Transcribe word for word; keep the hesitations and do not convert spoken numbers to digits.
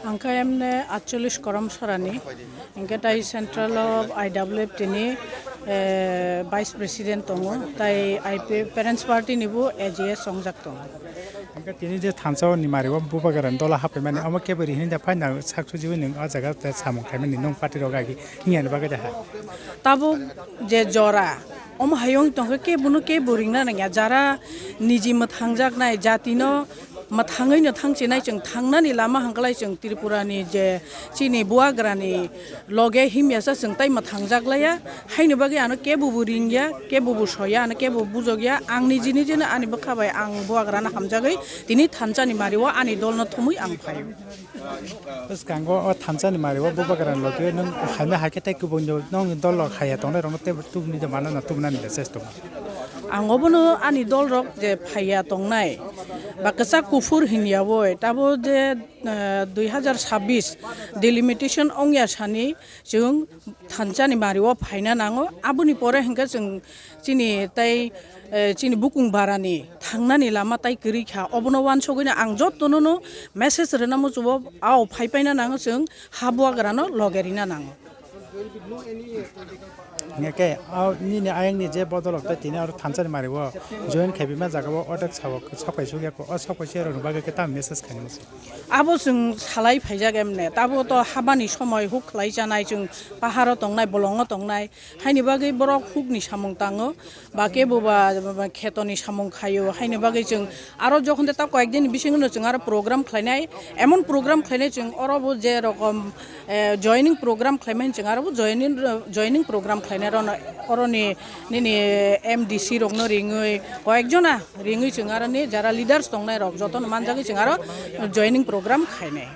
Ang khe emne atchollish korom sorani, hingke tai central o I W F T ni, eh, vice president tongo, tai I P F Parents Party ni bo A G S songjak tongo. Hingke tini je thansa o ni mari o bubagra ni dola haphaimani, omo kebo ri hini da phaina sak sujiwi nwng o jaga te samung khaimani nwng party rok agi hingya ni bagwi da ha? Tabuk je jora, omo hayung tongkhe kebono kebo ringna nangya, jara niji mwthangjaknai jatino mwthangwi no thangchinai chwng thangnani lama hangklai chwng Tripura ni je chini buagra ni loge himyasa chwng tai mwthangjak laiya, haini bagwi ano kebo bo ringya, kebo bo soya, ano kebo bujokya, ang niji nijino ani bwkha bai ang buagra no hamjagwi tini thansa ni mari o ani dol no thumwi ang phaio. Bwskango o thansa ni mari o bubagra ni loge nwng hamya hai khe tei kubun nwng dol rok haya tongnai rok no tei tubuni de mana na tubunani de chest tongo. Ang obono ani dol rok je phaiya tongnai ba kwchak kuphur hinya oi tabo je, eh, dui hazar sabbish delimitation ongya sani chwng thansa ni mari o phaina nango, aboni pore hinkhe chwng chini tei, eh, chini bukung barani thangnani lama tai kwrwi kha, obono wansogwino ang jotono no message rwna muchugo, ao phai paina nango chwng ha buagra no loge rina nango. Hingke o nini ayang ni je bodolok tei tini aro thansa ni mari o join khaibima jaga o order sao sok pai suk ya ko, o sok pai suk ya rok ni bagwi khe tamo message khaini muchung? Abo chwng salai phaijak emne, tabo to habani somoi huk khlai chanai chwng paharo tongnai, bolongo tongnai, haini bagwi borok hukni samung tango, ba kebo ba, ba, ba khetoni samung khaio, haini bagwi chwng aro jokhon de ta koyek din bisingo no chwng aro program khlainai, emon program khlainai chwng oro bo je rokom, eh, joining program khlaimani chwng aro bo joining, joining program khlainai rono, oroni nini M D C rokno ringwi koyek jona ringwi chwng aro ni jara leaders tongnai rok jotono manjagwi chwng aro joining program khainai.